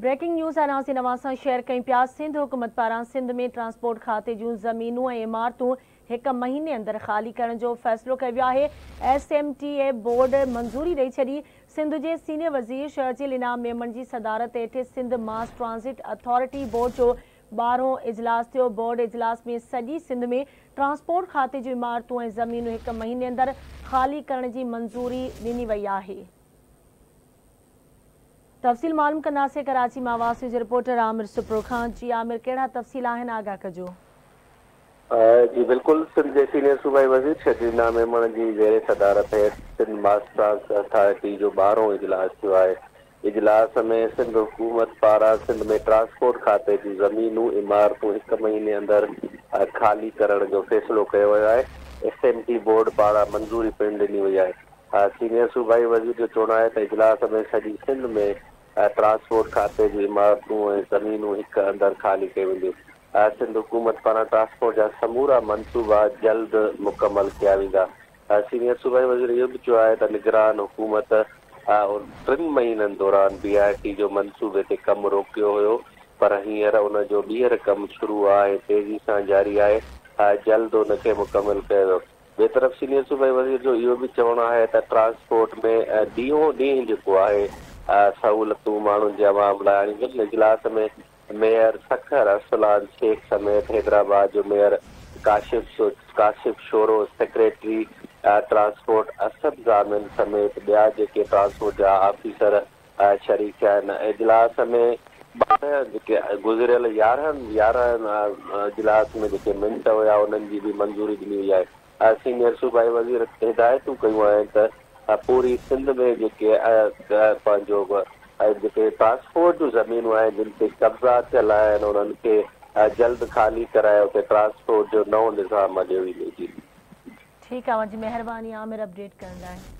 Breaking news ناظرين اوهان سان شيئر ڪيون پيا سنڌ حڪومت پاران سنڌ ۾ ٽرانسپورٽ کاتي جون زمينون ۽ عمارتون هڪ مهيني اندر خالي ڪرڻ جو فيصلو ڪيو ويو آهي، S M T A board منظوري ڏئي ڇڏي، سنڌ جي سينيئر وزير شرجيل انعام ميمڻ جي صدارت هيٺ Sindh mass transit authority board جو ٻارهون اجلاس ٿيو، بورڊ اجلاس ۾ سڄي سنڌ ۾ ٽرانسپورٽ کاتي جون عمارتون ۽ زمينون هڪ مهيني اندر خالي ڪرڻ جي منظوري ڏني وئي آهي. تفصيل معلوم ڪنداسين ڪراچي مان آواز نيوز جي رپورٽر عامر سپرو کان جي عامر ڪهڙا تفصيل آهن آگاهه ڪجو. جي بلڪل سنڌ جي سينيئر صوبائي وزير شرجيل انعام ميمڻ جي زير صدارت هيٺ سنڌ ماس ٽرانس اٿارٽي جو ٻارهون اجلاس ٿيو آهي اجلاس ۾ سنڌ حڪومت پاران سنڌ ۾ ٽرانسپورٽ کاتي جون زمينون عمارتون هڪ مهيني اندر خالي ڪرڻ جو فيصلو ڪيو ويو آهي ايس ايم ٽي بورڊ پاران منظوري پڻ ڏني وئي آهي سينيئر صوبائي وزير جو چوڻ آهي ته اجلاس ۾ سڄي سنڌ ۾ ٽرانسپورٽ کاتي جون عمارتون ۽ زمينون هڪ اندر خالي ڪيون وينديون. سنڌ حڪومت پاران ٽرانسپورٽ جا سمورا منصوبا جلد مڪمل ڪيا ويندا. سينيئر صوبائي وزير اهو به چيو آهي ته نگران حڪومت ٽن مهينن دوران بي آر ٽي جو منصوبي تي ڪم روڪيو هيو پر هينئر ان جو ٻيهر ڪم شروع آهي تيزي سان جاري آهي جلد ان کي مڪمل ڪيو ويو. ٻئي طرف سينيئر صوبائي وزير جو اهو به چوڻ آهي ته ٽرانسپورٽ ۾ ڏينهون ڏينهن جيڪو آهي سهولتون ماڻهن جي عوام لاء آڻيندڙ اجلاس ۾ ميئر سکر ارسلان شيخ سميت حيدرآباد جو mayor Kashif Kashif Shoro, secretary transport Asad Zamin سميت ٻيا جيڪي ٽرانسپورٽ جا آفيسر شريڪ ٿيا آهن. اجلاس ۾ 12 جيڪي گذريل 11 11 اجلاس ۾ جيڪي منٽ هيا انهن جي به منظوري ڏني وئي آهي. سينيئر صوبائي وزير هدايتون ڪيون آهن ته پوري سنڌ ۾ جيڪي پنهنجو جيڪي ٽرانسپورٽ جون زمينون آهن جن تي قبضا ٿيل آهن انهن کي جلد خالي ڪرائي اتي ٽرانسپورٽ جو نئون نظام اڏيو ويندو. جي. ٺيڪ آ اوهان جي مهرباني عامر اپڊيٽ ڪرڻ لاء.